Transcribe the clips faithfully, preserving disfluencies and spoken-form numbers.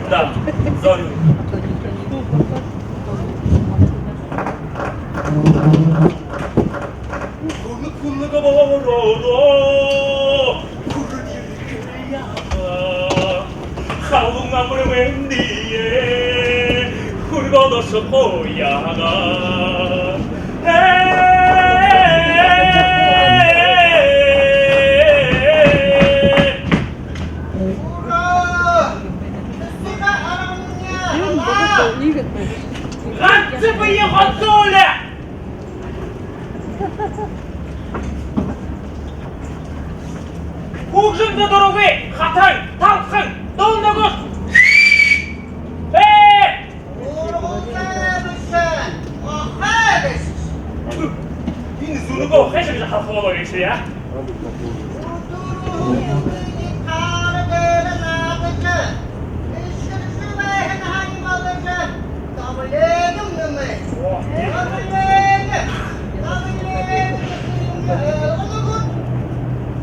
Да, зорю. Хүнэ хүнэгэ боороо, хүнэ халуун амармэндые хүргөөд ошохо яагаа. Ганса бэеэ ходуулаа. Хүгжэмдэ дурагүй хатан, талхан, дуулна гүш? Ээ! Энэ зүнэгөө хайшаг жахалха болоо гээшэ яа?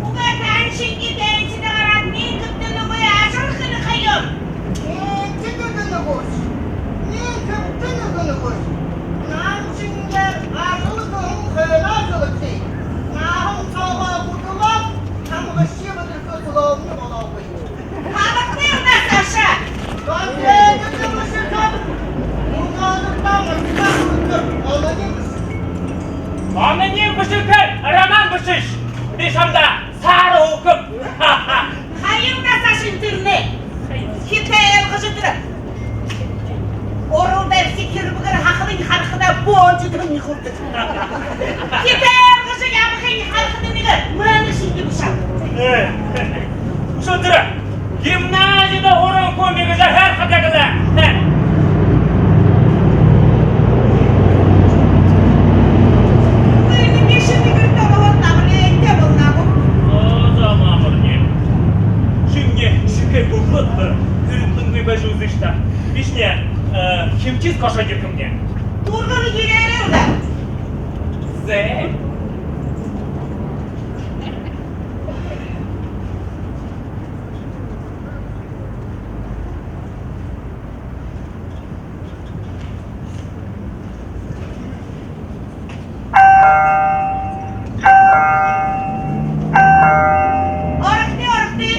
Угай, тан шэнги тэнсэдэ гараад, мин хэбтэнэгүй ажал хэнэ ха юм. Мин хэбтэнэ гэнэ гүш? Мин хэбтэнэ гэнэ гүш? Нан шэнгеэр ажал хэһэн хэнэ ажал гээшэ. Наһан соогоо гуталаад, хамагшье бэдэрхэ сүлөөнэй болоогүй. Хабагты, Наташа! Ононь бэшэхэ, роман бэшэш. Би шамда саарһа үгэхэб. Хаяа, Наташа, интернет. Хитэй айлгажа тэрэ. Орол дээрэ хирбэгэр хахадынь харахада, бонжо тэрэ михурдаг. Хитэй айлгажа ябахынь харахада, нэгэ мэнэ шэнги бэшэ. Э, үшөө тэрэ гимназида орон хүмэ гэжэ хайр хадаа гэлээ. Э. Үгы, нэгэ шэнги гэртээ ороод, намайе эндэ болоно гү? Оо, замаа морни. Шэнги шэхээ бүглөөд, хэрэлдэнгүй байжа үзыш даа. Бишни, э, химчистка ошоод ерэхэмни. Түргэн ерээрэй даа. Зэ. Орохты, орохты.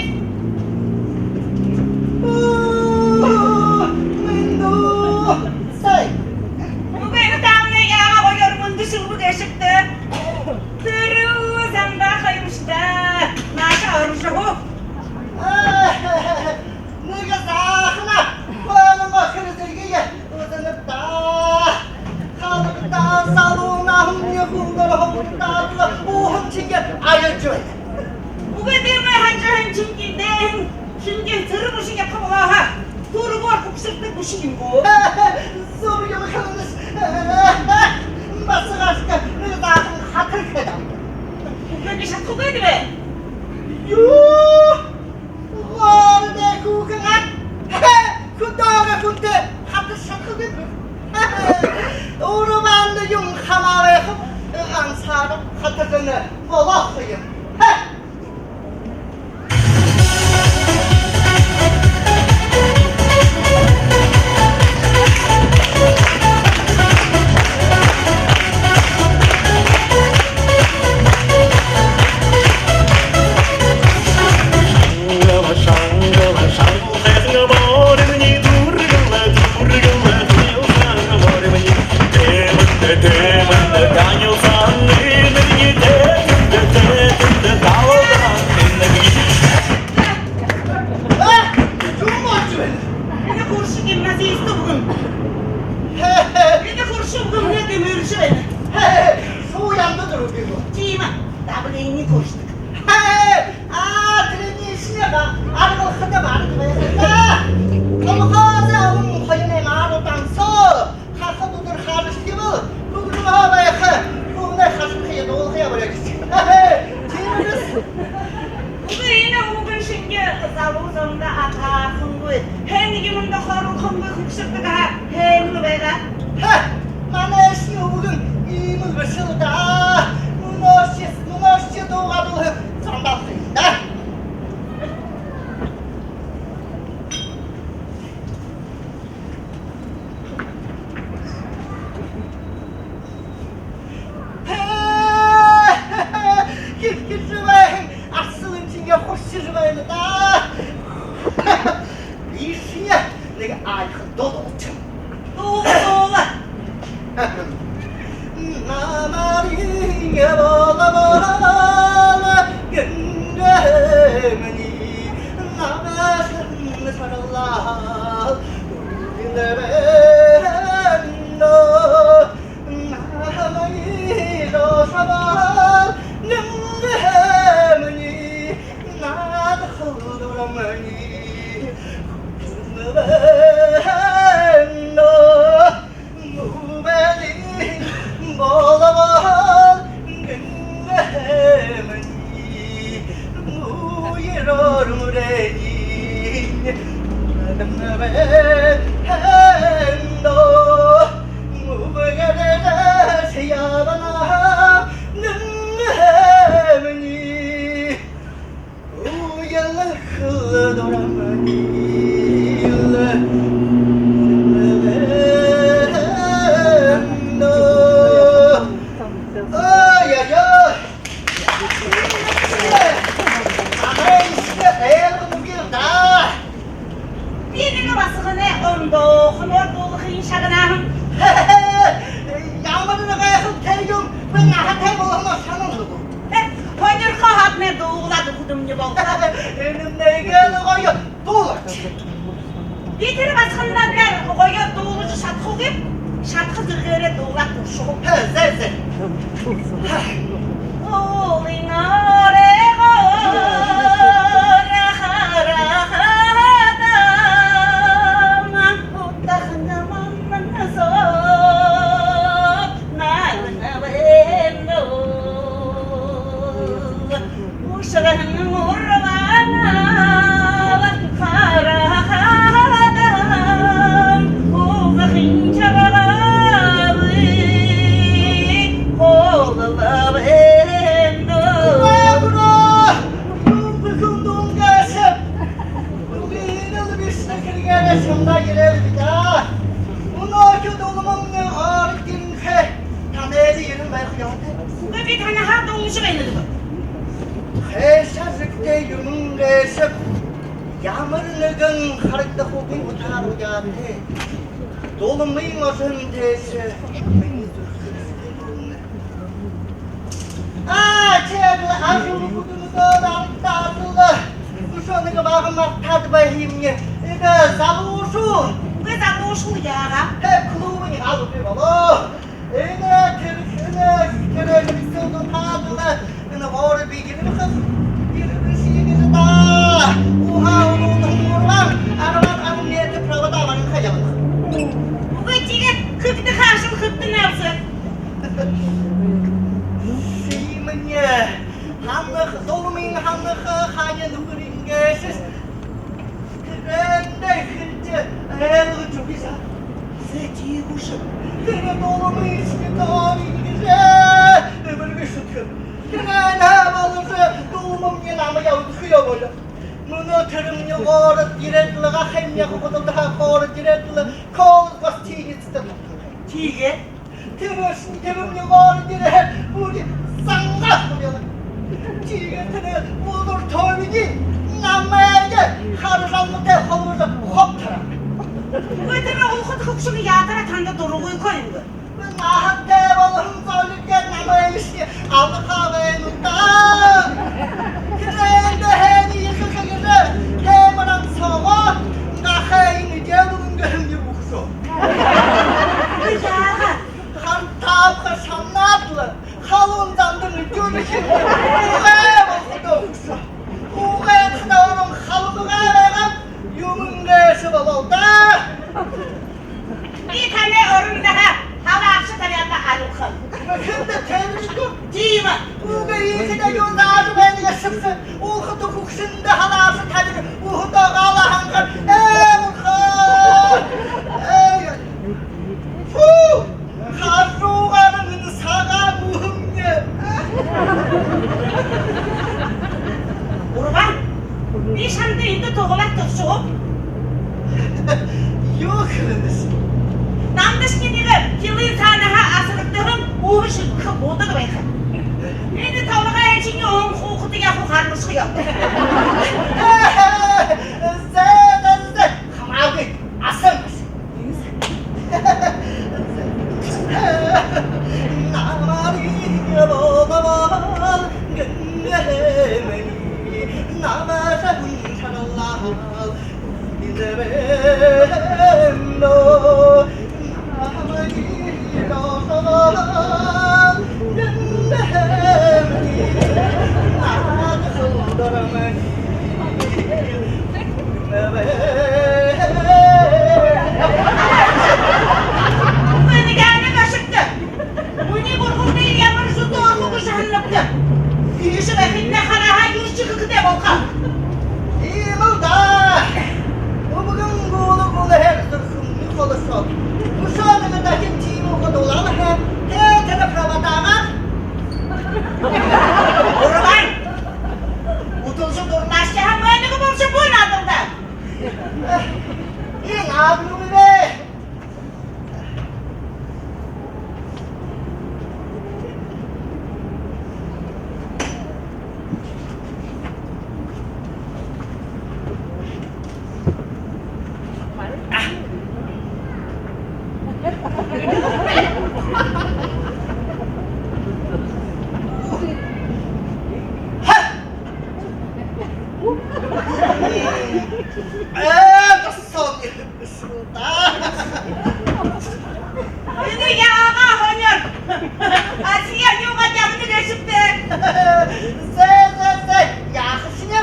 Оо, мэндэ. Сай. Үгы, энэ таамнай яагаа гоёор мэндэ шэлбэг гээшэбта. Тэрэ зандаа хаямшта. Нааша орожо гү? Нэгэ заахан, хойнонгоо хэрзэргые үзэнэб даа. Халагдаа залуу наһамни хүлдэр хомдоороо ууһан шэнги аялжа байна. Үгы, тиимэ һанжа һэн шэнги дээһэн шэнги тэрэ бэшэ ябаха болоо һаа. Түргөөр хүгшэрдэг бэшэ юм гү? Зүб юм хэлэнэш. Басагаашка, нэгэ заахан хатар хэдэ. Үгы, би шадахагүй даа. Юу? Гоордо хүүхэн аад, хүдөөгэй хүнтэй хатар шадахагүй. Урбаанда юм хамаа байхаб, гансаараа хатаржа болоохо юм. Энэ хурса гимназист үбгэн. Энэ хурса үбгэмнай дэмэржэ байна. Суу янда дургүйгөө. Тиимэ. Давление хүршэдэг. Аа, тэрэнээ шэнги аргалхада бараг байха даа. Колхозой олон хоюнай наада танса. Хахад үдэр харажархибал, хүгжэмөө байха, хүнэй хашхархые дуулахаяа болёо гэжэ. Тиимэ бэшэ. Үгы, энэ үбгэн шэнги залуу зондо атаархангүй, хэн нэгэ юумэндэ хоролхонгүй хүгшэрдэг һаа, хэн бэ байгаа? Ха! Манай эшни үбгэн иимэл бэшэл даа. Мүнөөшье, мүнөөшье дуугаа дуулаха. Ой-ой-ой! Ахай, эсэгэ, айлга мүгэл даа. Би нэгэ басаганай ондоохоноор дуулахыень шагнаа һэм. Ямар нэгэ гайхалтай юм, би наһатай болоһоноо һанаагүй. Э, хойноорхоо хаднай дуулаад үгэдэмни болоо. Энэмнай гээл гоё. Дуулаач. Би тэрэ басаганайнгаа гоё дуулажа шадахагүйб, шадаха зэргээрээ дуулаад туршагүб. Ха, зэ, зэ. Мүнөө дулмамни ород гэнхэ танайда ерэн байха ёһотой. Үгы, би танаһаа дуулажа байна. Хайшаа зэрэгтэй юумэн гээшэб, ямар нэгэн харагдахагүй утаарууяатай. Дулмын ошон дээшэ минии зүрхэ. А, чигэл ажал хүдэлдөө дантаадла. Үшөө нэгэ бага мартаад байһыемни. Эдэ залуушуул. Үгы, залуушуул яагаа? Хэ, клубынь алуу би болоо. Энэ тэрэ, энэ тэрэ, тэрэ, тэрэ, тэрэ, тэрэ, энэ гоороо би гэрэл хас. Гэрэл шиигэжэ даа. Уһаа уруун, уруун, арбаад, арбаад метр провода баран хаяа. Үгы, тиигээд хэгдэхэ ажал хэгдэнэ бэзэ. Сиимэниинь һанаха, дулмын һанаха, хаана нүгэрынгээ шэс. Тэрээндэ хэлэжэ, айлгажа үгы саа. Зэ, тиигэжэ. Тэрэ дулмын шэгэ тоорынь гэжэ эбэргэ шүтхэр. Тэрээнһээ боложо дулмамни намайе үдэхэ ёһотой. Мүнөө тэрэмни гоород ерээд лэ, гахамни худалдаһаа гоород ерээд лэ, колос гостиницада. Тиигээ. Тэрэ шэнэ тэрэмни гоород ерээд, бүри зангаа хубилаа. Тиигээд тэрэ будар тообиди намайе хара жалматай холбожо хоб тараа. Үгы, тэрэ улхата хүгшэн яадараа танда дурагүй юм бэ? Наһатай болоһон золиг намайе ши алаха байна даа. Тэрээндэ һайн ехэ гэжэ тэмэрэн соогоо гахайнь эдеэлүүлэн гэһэн үгы соо. Яагаа? Хантаабха шанаад лэ, халуун замда нүгөө шэнги. Угай болоходоо үгы соо. Угай хадаа орон халуун угай байгаа. Юумэн гээшэ болоо даа. Би танай орондо һаа халаашаа табяад арилгахам. Хэндэ тэбэригү? Тиимэ. Үгы, иигэжэ юун заажа байна гээшэб. Улхата хүгшэндэ халаашаа табиха, уһатаа галаа ханхаар. Ээ, бурхан! Ээ, фу! Хажуугаарнь энэ сагаан үһэмни. Урбан, би шамда эндэ туһалаад туршагүб? Юу хэлэнэш? Намдашни нэгэ хилын саанаһаа асарагдаһан үһэ шэбхэхэ будаг байха. Энэ толгойшни он хуухада яахаб, харамсаха ёһотой. Зэ, зэ, зэ, хамаагүй. Асан, асан. Намайе бодоо. Тиигэжэ байхадаа харааһаа юушье хэхэдээ болохо. Иимэл даа. Үбгэн гүлэ гүлэһээр зүрхэмни холошоо. Үшөө нэгэ дахин тиимэ үгэ дуулаа һаа, тээ тэрэ правадаагаа. Урбан! Үтэлжэ дурнашье һаа, мэнэ нэгэ болжо бү наадалдаа. Ин абнуубэ. Э, тосоо. Энэ яагаа һонёор? Асье юугаа дэмнэжэ гээшэбта? Зэ, зэ, зэ. Яахашье,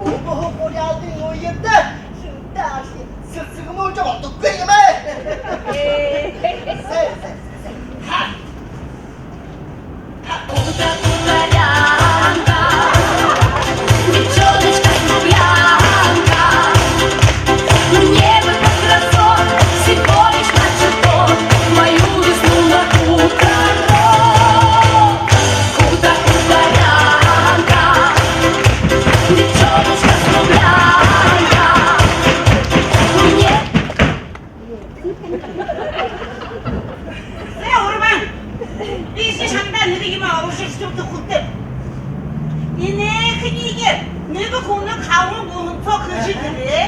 үбһэ хуряалдын үедэ шэнтэ ашье сэсэгмүүлжэ болодоггүй юм аа. Э. Зэ, зэ, зэ, зэ. Ха. Зэ, Урбан, би шамда нэгэ юумэ оршуулжа үгэхэб. Энээхэниие нэгэ хүнэй халуун гуһан соо хэжэ ерээ,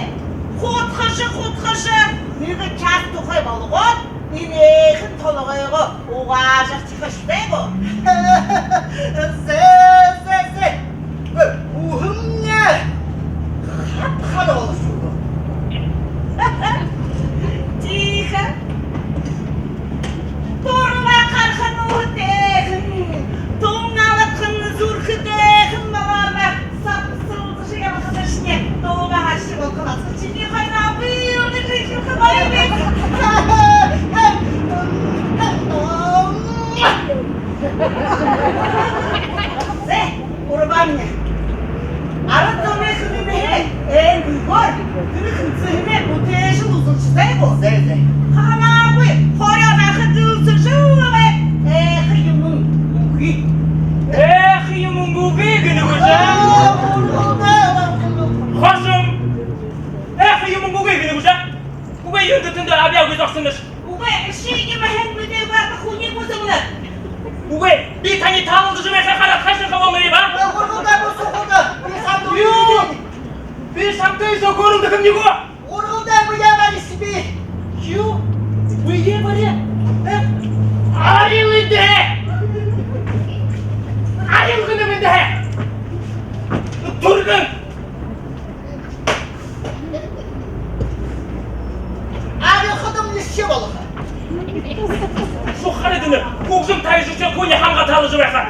худхажа, худхажа, нэгэ час тухай болгоод, энээхэн толгойгоо угаажархиха ёһотой гү? Зэ, зэ, зэ. Үһэмни хабхар болошоо. Тиихэ. Турбаа харахань үһэтэйхэн, тунгалахань зүрхэтэйхэн болоно. Сабсалдажа ябахадашни дуугаа һаашаа болохо басагад. Чинии хойноо би юунэй жэшэхэн байб. Зэ, Урбамни. Арад зоной хэлэнэйхидээ, э, үгөөр, тэрэ хэлсэһэниие бүтээжэл үзэжэ үзэгты гү? Зэ, зэ. Хамаагүй, хорёо дахин хэлсэжэл үгы. Эх, юумэн үгы. Эх, юумэн үгы гэнэ гүш? Хошом. Эх, юумэн үгы гэнэ гүш? Үгы, юундэ тэндэ абяа үгы зогсоно гээшэб? Үгы, ши юумэ һайн мэдээгүй ата хүниие бү зэмнэ. Үгы, би таниие таалалдажа байхаа хараад хайшан хабаалнаб, а? Э, ургал даа, бү сухал даа. Би шамда... Юу? Би шамда ещё хөөрэлдэхэмни гү? Ургал даа, бэеэ бари ши би. Юу? Бэеэ бари? Э? Арил эндэ! Арил гэнэб эндэ! Түргэн! Арилхадам лишье болохо. Шухарай дэнэ, хүгжэм тайжаршье хүниие хамга таалажа байха.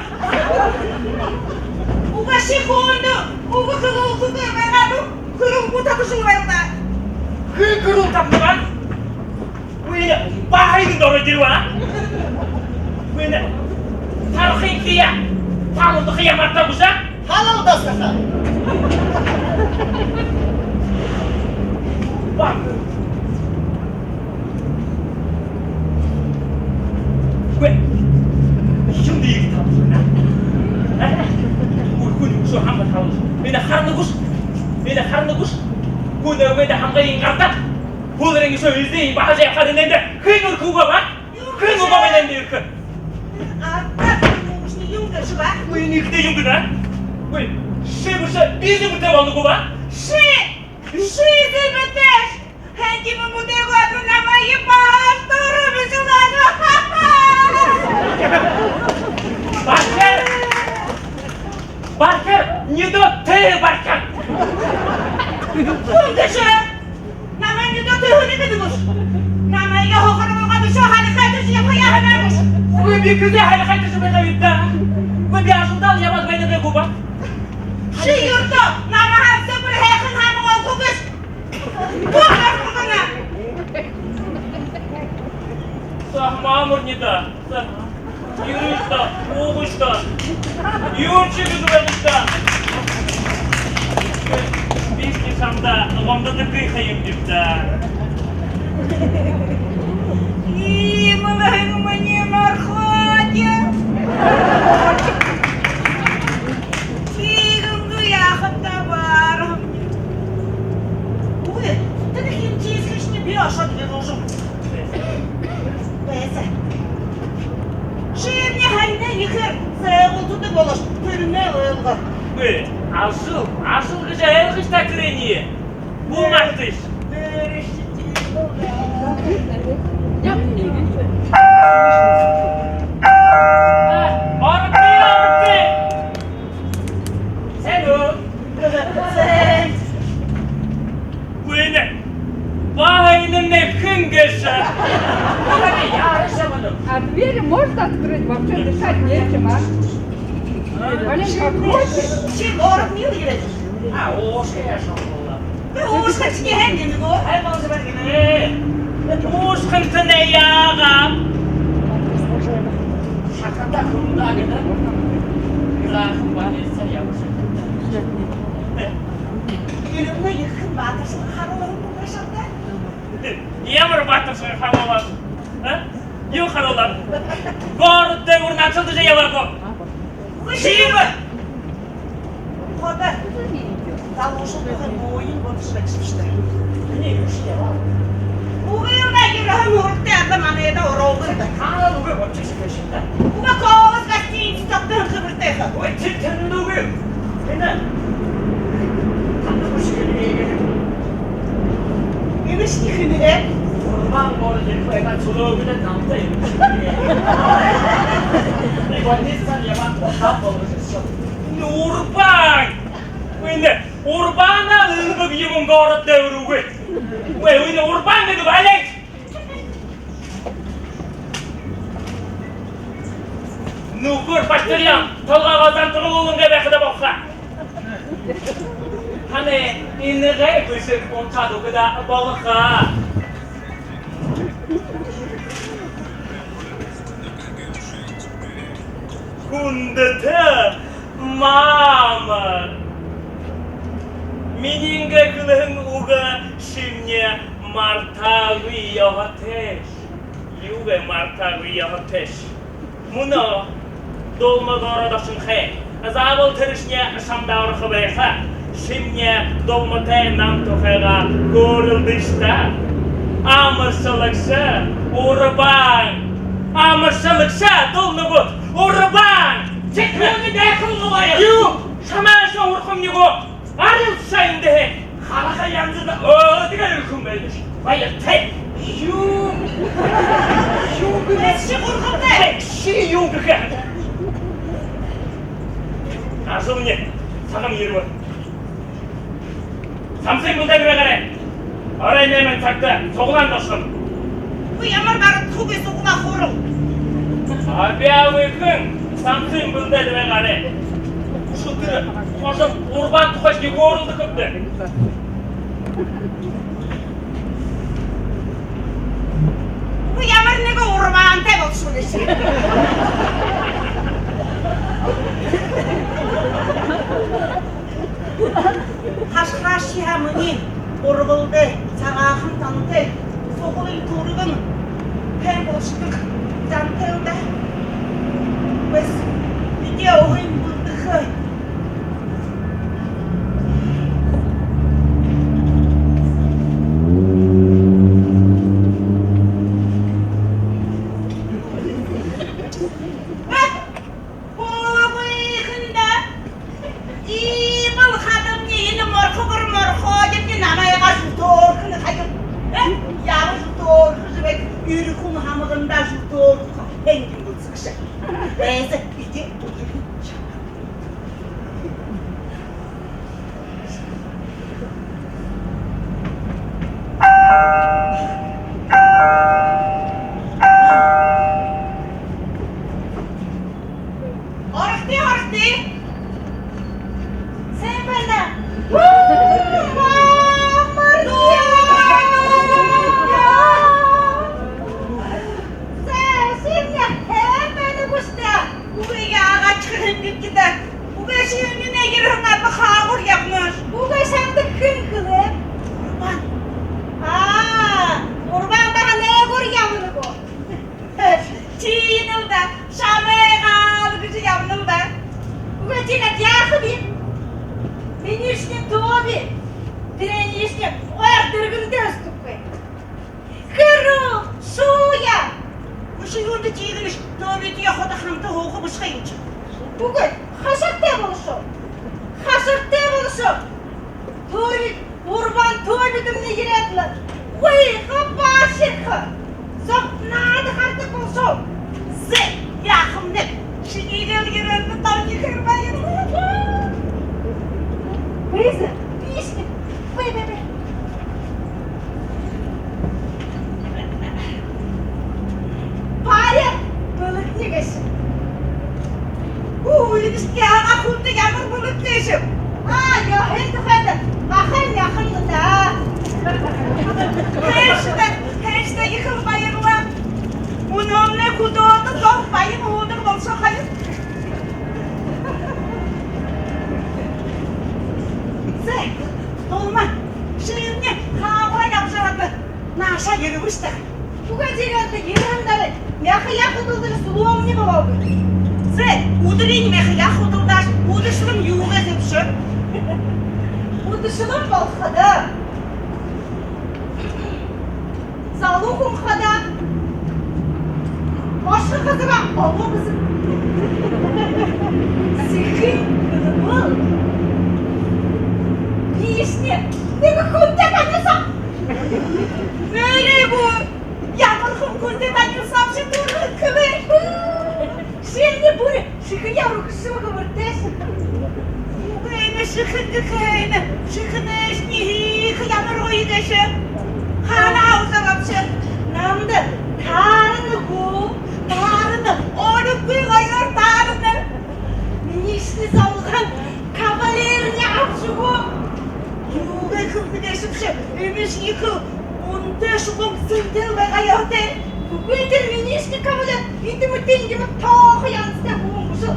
Угааша хүндэ үгэ хэлүүлхэгүй байгаад, хэрүүл гү татажал байнат? Хэр хэрүүл татанаб? Үгы, баһа иигээд ороод ерэбэ. Үгы, тархинхиие таалалдахаяа мартаа гүш? Таалалдаа саха. Ба. Үгы, юундэ иигээд таалалдана? А? Үгы, хүн үшөө хамга таалалдаа. Минии харана гүш? Минии харана гүш? Хүн үгы даа хамга иигээд гараад, бүлэрэн үшөө эзэн баһа жаа харана эндэ. Хэн үргөө ба? Хэн үгөө байна эндэ иигээд? Ата, юун гээшэб? Үгы, иигээд юун гэнэ? Үгы, ши бэшэ, би зэбэртэй болоно гү ба? Ши! Ши зэбэртэй! Хэн тиимэ мэдээгүй ата намайе баһа дороо бэшүүлээ. Бархир! Бархир! Не то ты, Бархир! Хүн гээшэ! Намайе не то ты гэнэ гүш? Намайе хохор болгоод, үшөө халихайтаржа ябахаяа һанаа гүш? Үгы, би хэзээ халихайтаржа байгааб даа. Үгы, би ажалдаа ябаад байнаб гү ба? Ши юрдөө намһаа зэбэр һайхан һамга олохо гүш? Бу харахана. Сахмаа мүрнидэ. Юрыш даа, уугыш даа. Юун шье гэжэ байнаш даа. Би шамда гомдодоггүй ха юм даа. Иимэ лэ һэн минии морхоодо. Тиигэнгүү яахаб даа, баарһамни. Үгы, тэдэ химчистэгшни би ошоод ерүүжэм. Байза. Ши юумэ һайнаар ехээр зайгуулдаг болоош, тэрэнээ ойлгоо. Үгы, ажал, ажал гэжэ ойлгыш даа тэрээниие. Бү мартыш. Орогты, орогты! Сайн гү? Сайн. Үгы, баһа энэмнай хэн гээшэб? А двери можно открыть? Вообще дышать нечем, а? Блин, как хочешь. Ши город милый. А, ошо яашаа. Уушхаршни һайн гэнэ гү? Һайн болжо байна гэнэ. Уушхартнай яагаа? Шахада хүндэ гэнэ. Грах больницада ябажа байна. Иимэ ехэ баатаршан харуулаа гү, баатаршан? Ямар баатаршан харуулаа? А? Юу харуулаа? Город дээгүүр наадлажа ябаа гү? Ши юуб? Хото. Залуушуулда хэн бууень бодожо байшабши даа. Эндэ юушье ябаа. Үгы, юундэ гэхэдэ, һургуули адли манайда ороогүй даа. Хаана үгы бодожо байшабши даа. Үгы, колхоз гостиница татаһан хэбэртэй ха. Ой, тэрэ тэндэ үгы. Эндэ. Танда хүшэр юм. Эндэ ши хэнэй? Урбан. Город дээгүүр байгаад сүлөөгүйдөө намтай юм. Би больницада ябаад, удаа болжо ирсэн. Урбан! Үгы, Урбанай элбэг юумэн город дээгүүр үгы. Үгы, үгы, Урбан гэдэг балай. Нүхэр баштарьяам толгойгоо зантаралуулангүй байхада болохо. Танай энэгээ бэшэг уншаад үгэхэдэ болохо. Хүндэтэ мама, минии хэлэһэн үгэ шимни мартаагүй ёһотойш. Юугээ мартаагүй ёһотойш? Мүнөө Дулма город ошонхой. Заабол тэрэшни шамда орохо байха. Шимни Дулматай нам тухайгаа хөөрэлдыш даа. Амаршалагша, Урбан! Амаршалагша, дулмагууд! Урбан! Чи түүнэй дээхэл гугай! Юу? Шамайшье урхамни гү? Арилшаа эндэ. Хараха янзада өөдөө элхүүн байнаш. Баяртай. Юу? Юу гэхэ? Ши гурхалтай. Ши юу гэхэ? Ажални сагнай ерэбэ. Самсын бэлдээд байгаарай. Орой найман сагта суглаанда ошохом. Үгы, ямар барагдахагүй суглаа, хөөрэл. Абяагүй хүн, самсын бэлдээд байгаарай. Үшөө тэрэ хожом Урбан тухайшни хөөрэлдэхэбди. Үгы, ямар нэгэ Урбантай болошоно ши. Хашхарагша, минии ургалдай, сагаахан зантай, суглал түргэн, һайн болошодог зантай л даа. Бэс, бидэ өөһэдөө бэлдэхэ. Ой, хэн даа? Иимэл хадамни, энэ морхогор морхоодомни намайгаа зүтөөрхэнэ ха юм. Э? Ямар зүтөөрхэжэ байг, эрэ хүн һамгандаа зүтөөрхэ ха юм үзэгшэ. Байза, эдеэ. Орогты, орогты. Сайн байна. Амар. Сайн, сайн. Хэн байна, хүс? Ши минии ерэһэн арба хаагуур ябанаш? Үгы, шамда хэн хэлээ? Урбан. Аа, Урбан баһа нээгүүр ябана гү? Тиин лэ даа, шамайгаал гэжэ ябана лэ даа. Үгы, тиигээд яахаб? Миниишни Тоби. Тэрэниишни ойр дэргэндэ үсэдэггүй. Хэрүү, шууя! Үшөө юундэ тиигэнэш, Тобитэй ходо хамта һуухабши юм ши. Үгы, хашартай болошоо. Хашартай болошоо. Тоби, Урбан Тобидэмнай ерээд лэ. Ой, хабаашаха. Зон наада хардаг болошоо. Зэ, яахамнай. Шинии гэр ерээндэ тон ехэ баярлаа. Бэзэ, бишни. Бай, бай, бай. Паря, бэлэгни гээшэ. Үүлэнэшни, ахамнай ямар бэлэг гээшэб? А, ёһын тухайда. Ахань, ахань даа. Һайшта, һайшта, ехэл баярлаа. Мүнөөнэй хүдөөдэ зон баян уудаг болошоо ха юм. Зэ, Дулма, шимни хаагуур ябажа байхада, наашаа ерэбэш даа. Үгы, ерээд лэ, ерэһэн дараа мяхаяа худалдажа, сүлөөмни болоо гү? Зэ, үдэрынь мяхаяа худалдажа, үдэшэлэн юугээ хэбши? Үдэшэлэн болоходо, залуу хүн хадаа ошохо газараа олоо бэзэ. Сэхынь хэлэбэл, бишни нэгэ хүнтэй танилсаа. Нээрээ гү? Ямар хүн хүнтэй танилсаабши, түргэн хэлэ. Шимни бүри шэхэеэ үргэшэбэ, хөөртэйш. Үгы, энэ шэхэн гэхэ, энэ шэхэнэйшни ехэ ямар гоё гээшэб. Хаанаа узарабши? Намда таарана гү? Таарана. Олиггүй гоёор таарана. Миниишни золгоһон кавалерни абаша гү? Юугээ хэлэнэ гээшэбши, энэшни ехэ үнэтэй шубуун сэнтэй байгаа ёһотой. Үгы, тэрэ миниишни кавалер эдэ мэтын юм, тоохо янзатай хүн бэшэ.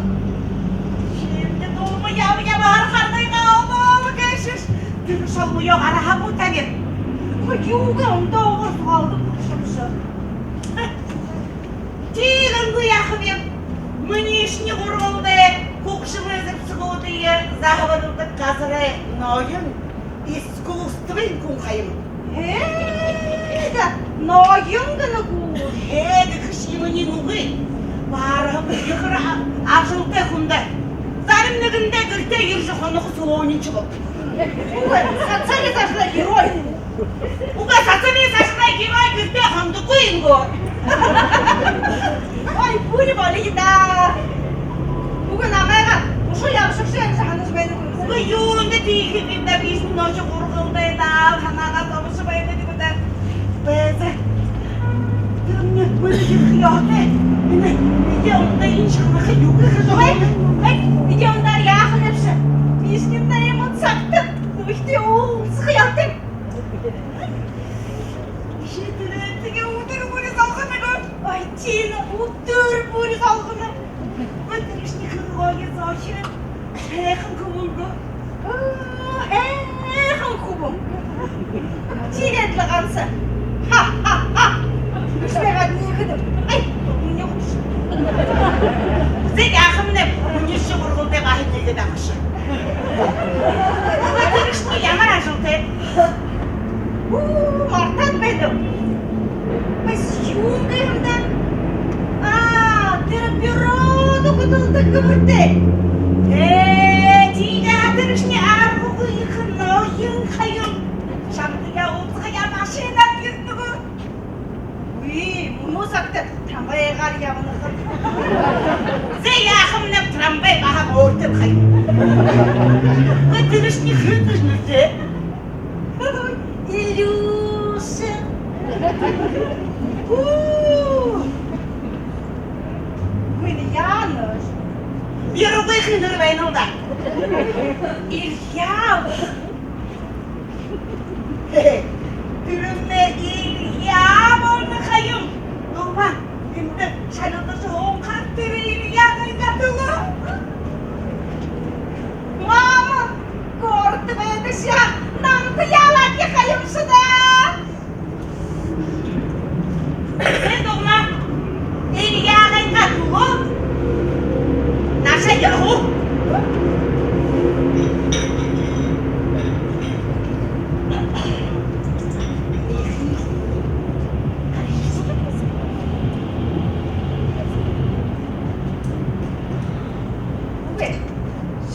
Шимни, Дулма, ябаа ябаһаар харгыгаа олоо гээшэш. Тэрэ шолмоёо гараха гү табин? Хөөе, юугээ ондоо угаар сугаалдаг болошообши. Тиигэнгүйб яахаб юм. Миниишни гургалдай хүгшэмэй зэбсэгүүдые заһабариладаг газарай ноён, искусствын хүн ха юм. Хээ, ноён гэнэ гү? Хээ гэхэшье, минии нүгөө. Бараһан ехэ а-, ажалтай хүн даа. Зарим нэгэндээ гэртээ ерэжэ хонохо сүлөөниинь болодог. Үгы, социальный ажалай герой. Үгы, социальный ажалай герой гэртээ хонодоггүй юм гү? Ой, бүри болиё даа. Үгы, намайгаа үшөө ябашагша гэжэ һанажа байна гү? Үгы, юундэ тиихэ юм даа, бишни нөөхи гургалдаа даа, һанаагаа зобожо байна гү даа. Бэзэ. Тэрэмни мүнөө ерэхэ ёһотой. Энэ эдеэ ондоо энэ шанаха юугээ хэжэ... Ой, ой, эдеэ ондоо яаха гээшэбши? Бишни найман сагта нүхэдтэй уулзаха ёһотой. Ши тэрэ тиигээ үдэр бүри золгоно гү? Ой, тиимэ, үдэр бүри золгоно. Ой, тэрэшни хэр гоё зохид. Һайхан хүбүүн гү? Оо, һайхан хүбүүн. Тиигээд лэ ганса. Ха-ха-ха. Үшөө гадна иихэдэ. Ай, минии хүбүүн. Зэ, яахамнай, миниишни гургалдай баһа иигээд абаша. Ой, тэрэшни ямар ажалтай? Уу, мартаад байнаб. Бас юун гээ юм даа? Аа, тэрэ бюродо хүдэлдэг гэмэртэй. Ээ, тиигээ һаа, тэрэшни аргагүй ехэ ноён ха юм. Шамтаяа уулзахаяа машинаар ерэдэг гү? Үгы, мүнөө сагта трамвайгаар ябана ха. Зэ, яахамнай, трамвай баһа өөртөө ха юм. Ой, тэрэшни хэн гэжэ нэрэтэй? Илюша. Уу. Минии Янош. Бируугүй хэнэр байна лэ даа. Илья. Тэрэмнай Илья болоно ха юм. Дулма, эндэ шаналтажа һуухаар, тэрэ Илья гайдатала.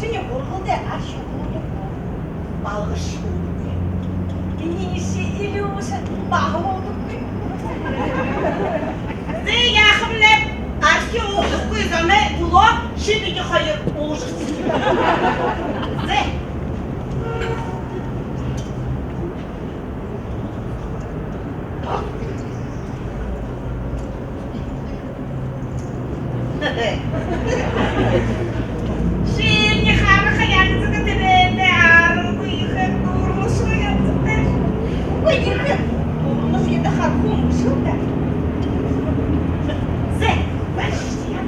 Шинии һургуулида архи уудаг, балгаш уудаг. Энээншье Илюша баһа уудаг. Зэ, яахамнай, архи уудаггүй зоной түлөө ши бидэ хоёр уужа. Зэ. Шинии хараха янзада тэрээндээ аргагүй ехэ дурлашаха янзатай. Үгы, ехэ дурлашаха юм бэшэ гү даа. Зэ, баришье.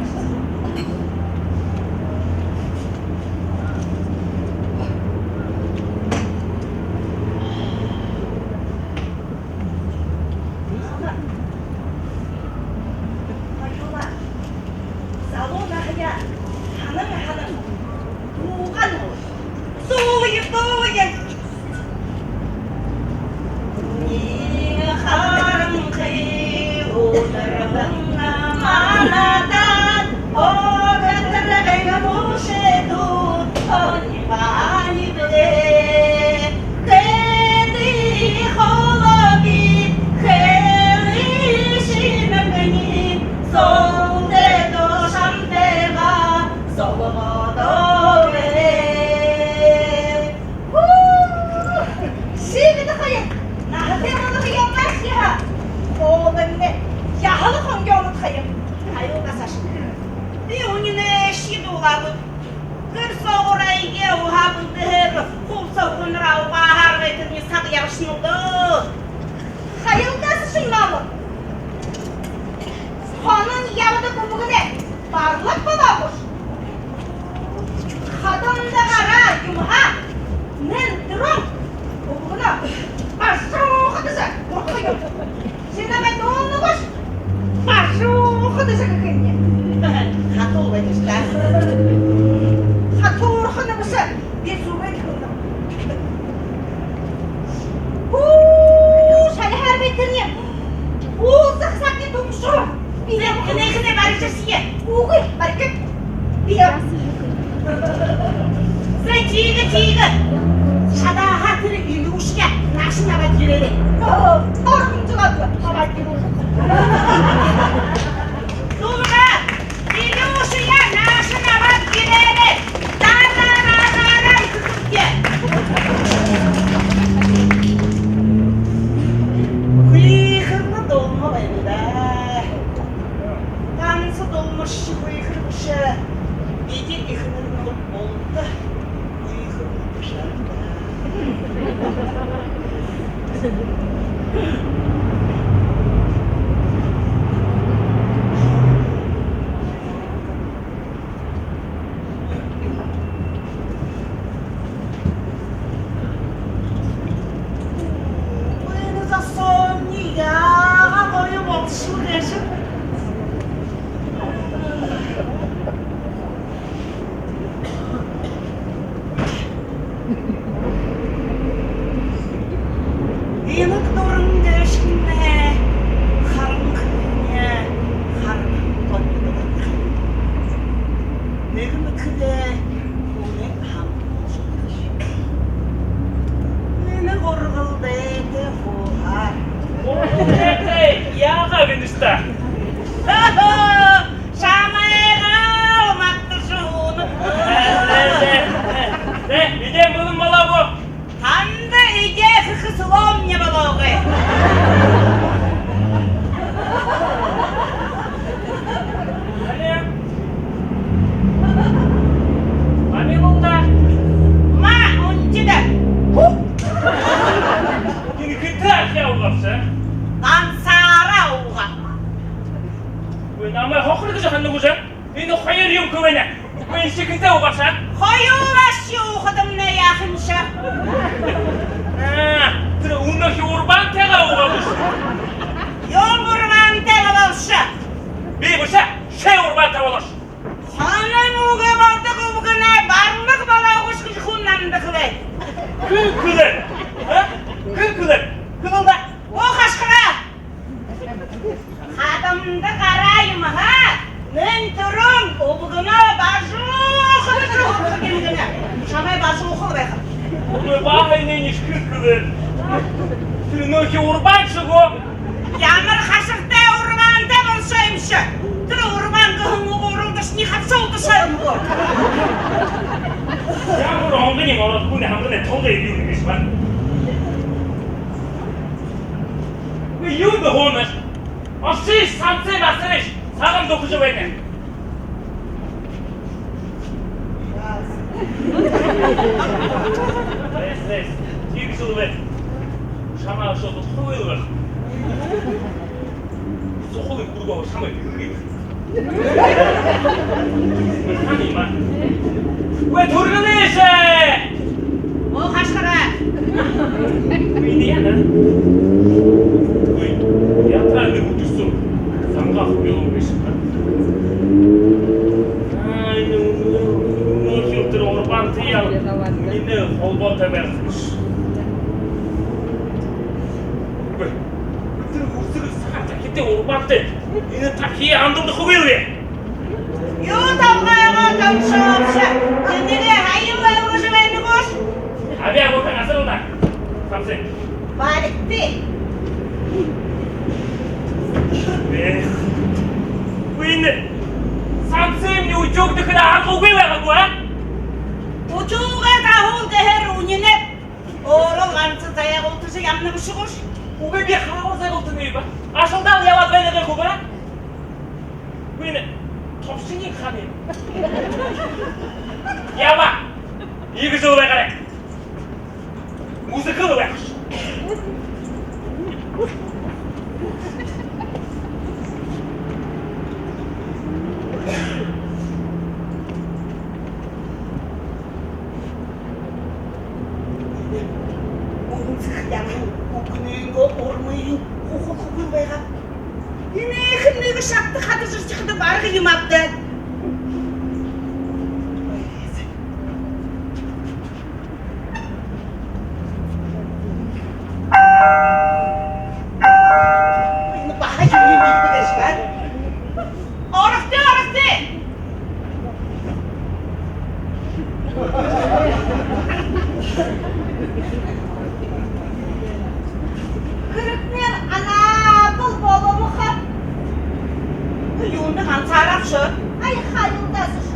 Хоюулаа залуу наһаяа һанан һанан, дуугаа дуулая, дуулая. Нэгэ харанхы үдэртэнь манайда огторгой мүшэдүүд онибаани бэлэй. Хэды холо би хэлэшье намайе, золтой душантайгаа золгоодогой. Хүү! Ши бидэ хоёр наһатай болохо юм аашье һаа, хоолоймнай яһала хонгёолодохо юм. Аюул, гасаш. Би үнинэй ши дуулаагүй. Гэр соогуур эгээ уһаа бэлдэһээр, хубсаһа гүнэр аугаа һаргайтарни саг ябашана даа. Хаял даа, сашань мама. Хонон ябадаг үбгэнэй барлаг болоо гүш? Хадамда гараа юм һаа, нэн түрүүн үбгэнөө бажуухадажа гурхадаг юм. Ши намайе дуулна гүш? Бажуухадажа гэхэнь. Хатуу байнаш даа. Хатуурхана бэшэ, би зүбэй хэлэнэб. Хүү, шалиһаар байтарни. Уулзаха сагни түгэшөө. Би ябахаб. Энээхэн барижархёо. Үгы, баригты. Би ябахаб. Зэ, тиигэ, тиигэ. Шадааһаа тэрэ Илюшаяа наашань абаад ерээрэй. Оо, орхин жэлөөд абаад ерээрэй. Дуулаа. Илюшаяа наашань абаад ерээрэй. Даа, даа, даа, даа, даа, ихэхэ. Хүйхэрнэ дуулма байна даа. Ганса дуулмашье хүйхэр бэшэ. Бидэ эхэнэр нүгэл болто. Хүйхэрнэ бэшэ даа. Ой, ну, засунь, я, какой волшебный. Инаг дуран гээшэмнай харанхыень харан тоньдо дуран. Нэгэ мэдэхэдээ, хүнэй хамта болошоно. Энэ гургалдайтай хуу хаа. Гургалдайтай яагаа гэнэш даа? Шамайгаа магтажа һууна. Зэ, зэ, зэ, бидэ мүнөө болоо гү? Танда эдеэ хэхэ сүлөөмни болоо гү? Али? Али болдо. Ма, унтида. Ху! Энэ хэнтэй архи уугаабши? Гансаараа уугааб. Ой, намайе хохор гэжэ һанана гүш? Энэ хоёр юун гээ байна? Ой, энэ хэнтэй уугаабши? Хоюулаашье уухадамнай яахамши? Аа, тэрэ үнөөхи урбаантайгаа уугаа гүш? Юун урбаантай болообши? Би бэшэ, ши урбаантай болоош. Хонон үгэ болодог үбгэнэй барлаг болоо гүш гэжэ хүн намда хэлээ. Хэн хэлээ? А? Хэн хэлээ? Хэлэл даа. Оо, хашхараа! Хадамда гараа юм һаа, нэн түрүүн үбгэнөө бажуухадажа гурхадаг юм гэнэ. Ишкэн хэлээ. Тэрэ нөөхи урбаан шэ гү? Ямар хашартай урбаантай болошоо юм ши. Тэрэ урбаан гэһэн үгэ уралдашни хабшаа удашаа юм гү? Ямар онгони ороод, хүнэй хамганай толгой юу юм биш ба? Юу бэ, хонор? Ошыш, самсыш, басарыш, саган духажа байна. Эс, эс, тиигэжэл бай. Шамаа ошоод удхагүй л байха. Сухалай хүргөө шамаа бэлэгээ. Хани ма. Үгы, түргэнэш! Оо, хашхараа. Үгы, яана. Үгы, яатраа нэгэ үдэр соо. Зангаа хүбилэн бэшэ. Ай, ну, ну, ну, ну, хилтэр урбаантай яа. Минии холбоотой байхаш. Үгы, тэрэ үрсэг сагаан тахитай урбаантай. Энэ тахи андалдахагүй лэ. Юу толгойгоо томшообши? Энээгээ һаян ойлгожо байна гүш? Абяа, вот она, асарна. Самсыш. Баригты. Эх. Үгы, энэ самсыемни үжөөгдэхэдэ аргагүй байгаа гү, а? Үжөөгөө таһуул гэхээр үнинэй. Өөрөө ганса зайгуултажа ябана бэшэ гүш? Үгы, би хаагаар зайгуултанаб? Ашалдаал ябаад байна гү, а? Үгы, энэ тобшониинь хаана юм? Ябаа. Иигэжэл байгаарай. Үзэхэл байхаш. Үнсэх яһан үгэнэйнгөө урмыень хухалхагүй байгаа. Энээхэн нэгэ шагта хадажархиха бараг юм ааб даа. Энэ баһа юун юм бэ гээшэб? Орогты, орогты! Хэрэгнай анаабал болобо ха. Юундэ гансаараа ошоо? Ай, хаюулдаа ошош.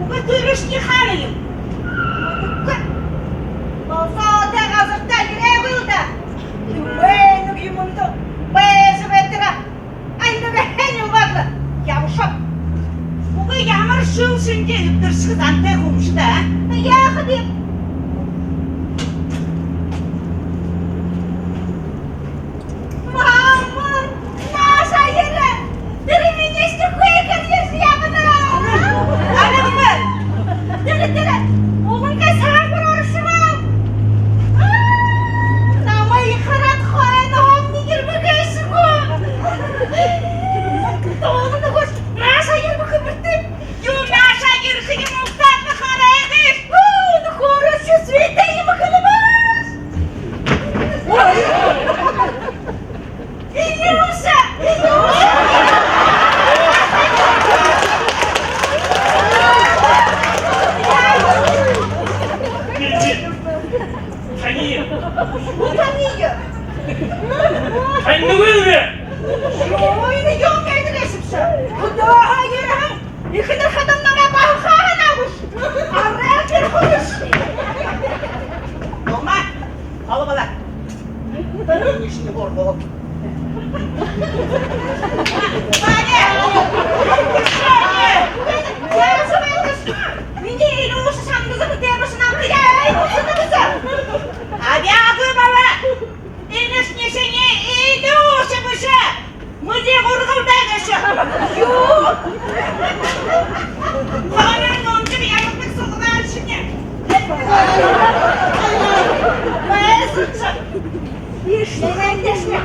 Үгы, түрэшни хаана юм? Үгы. Болсо одоо газарта ерээгүй л даа. Юумэ, нүгөө, юумэндэ байжа байтараа. Ай, нүгөө, хэн юм бэ? Ябашоо. Үгы, ямар шэл шэнги эбдэршэхэ зантай хүмши даа. Яахаб? Мама, наашаа ерэ! Тэрэ минии шэхэ хүйкэр ерэжэ ябана! Арай үгы! Тэрэ, тэрэ! Уган гээ, сагаан бүри орошоо! Аа, намайе хараад хойноһоомни ерэбэ гээшэ гү? Тоолоно гүш, наашаа ерэбэ хэмэртэй! Юу, наашаа ерэхэ юм, угтаад хараа гээшэ! Оо, нөхөрөөшье Света юм хэлэбэш! Илюша! Илюша! Танья! Танья! Таньдаггүй би! Ой, энэ юун гэдэг юм бэ? Хүдөө хоёр һэн! Эхэнэр хадам намайе баһа һанаагүйш. Арай тэрэ хүнэш. Тома, холо бала. Тэрэ хүнэшни хорболоо. Ваня! Минии Илюша шамдаза бүтээбэшэ, намтаяа ай хүсэнэ бэзэ. Абяагүй бала. Энэшни шинии Илюша бэшэ. Мүнөө гургалдай гээшэ. Юу? Хоорон унжиг ялагдаг суглаан шэнги. Байсанша. Ишни, эндэ ишни.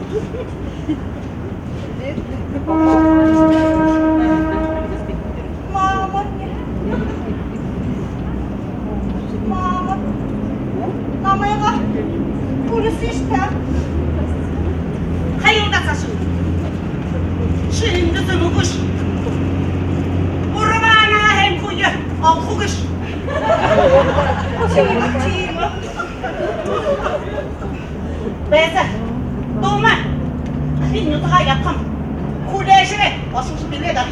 Мама. Мама. Намайгаа хүргэсыш даа. Хаюулда саашань. Ши эндэ зүмэгүйш. Урбаанаа һайн хүе олохогүйш. Тиимэ, тиимэ. Байза, дуума. Би нютагаа ябахам. Хүлеэшэрэй, ошожо бэлэй даа.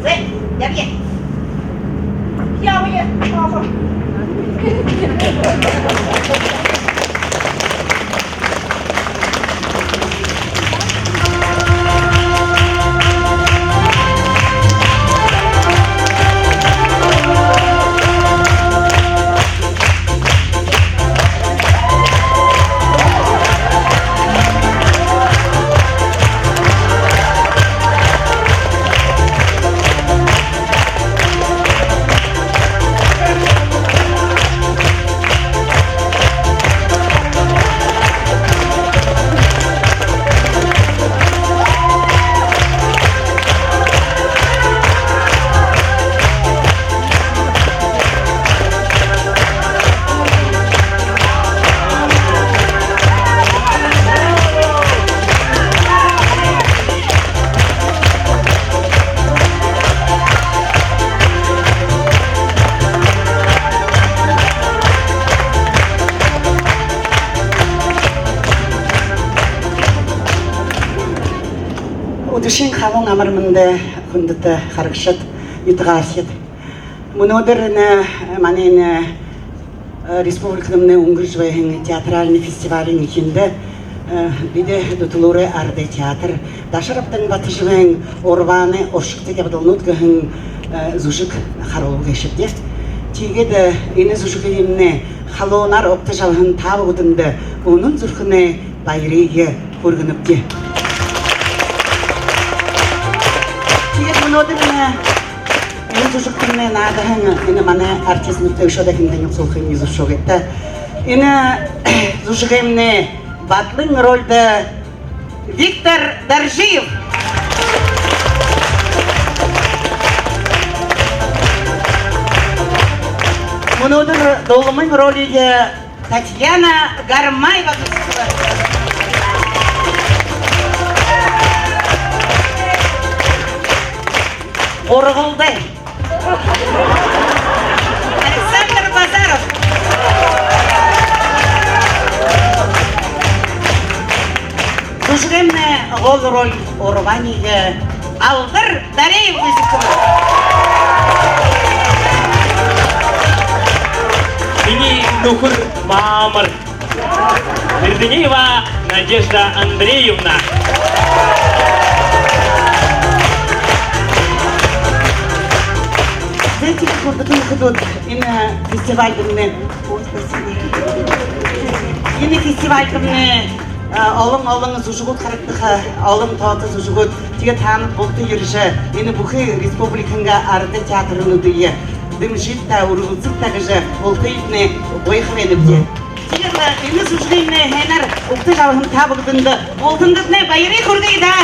Зэ, ябая. Ябая. Үдэшын халуун амар мэндэ, хүндэтэ харагшад, нютагаархид! Мүнөөдэр энэ, э, манай энэ, э, республикамнай үнгэржэ байһан театральна фестивалиин эхиндэ, э, бидэ Дүтэлүүрэй арадай театр Дашарабдан Батожабайн «Урбаанай» «Уршагтай ябадалнууд» гэһэн, э, зүжэг харуулаа гээшэбди. Тиигээд, э, энэ зүжэгыемнай халуунаар угтажа абаһан та бүгэдэндэ үнэн зүрхэнэй баярые хүргэнэбди. Тиигээд мүнөөдэр энэ, энэ зүжэгтэмнай наадаһан энэ манай артистнуудта үшөө дахин танилсуулхыем зүбшөөгыт даа. Энэ зүжэгыемнай Бадлын рольдо Виктор Доржиев. Мүнөөдэр дуулымын ролиие Татьяна Гармаева гэжэ. Гургалдай Александр Базаров. Зүжэгыемнай гол роль Урбааниие Алдар Дареев үзэхэ. Минии нүхэр Маамар. Эрдынеева Надежда Андреевна. Зэ, тиигээд, хүндэтэ нүхэдүүд, энэ фестивальдамнай, энэ фестивальдамнай, а, олон-олон зүжэгүүд харагдаха, олон тоото зүжэгүүд. Тиигээд таанад булта ерэжэ, энэ бүхы республикынгаа арадай театрнуудые дэмжыт даа, үргэлсыт даа гэжэ бултыетнай гуйха байнабди. Тиигээд энэ зүжэгыемнай һайнаар угтажа абаһан та бүгэдэндэ бултандатнай баярые хүргэе даа.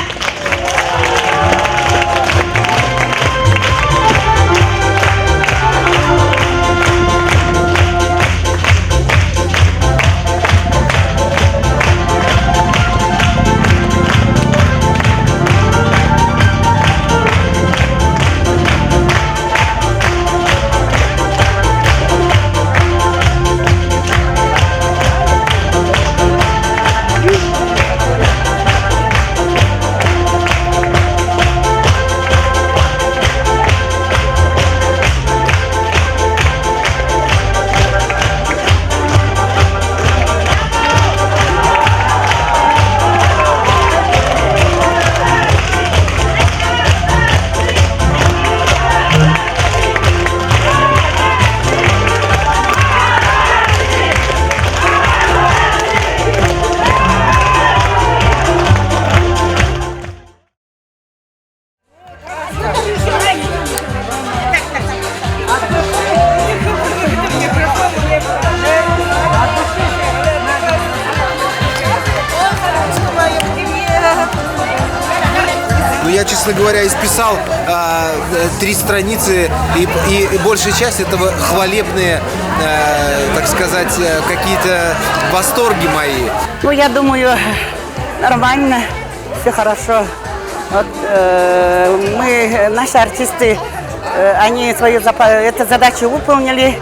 говоря, исписал а, э, три страницы, и, и, и большая часть этого хвалебные, э, так сказать, э, какие-то восторги мои. Ну, я думаю, нормально, все хорошо. Вот э, мы, наши артисты, э, они свою запа- эту задачу выполнили,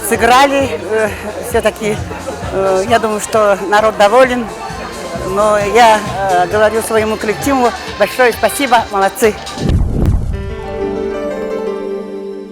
сыграли. Э, все-таки э, я думаю, что народ доволен. Но я э, говорю своему коллективу большое спасибо, молодцы.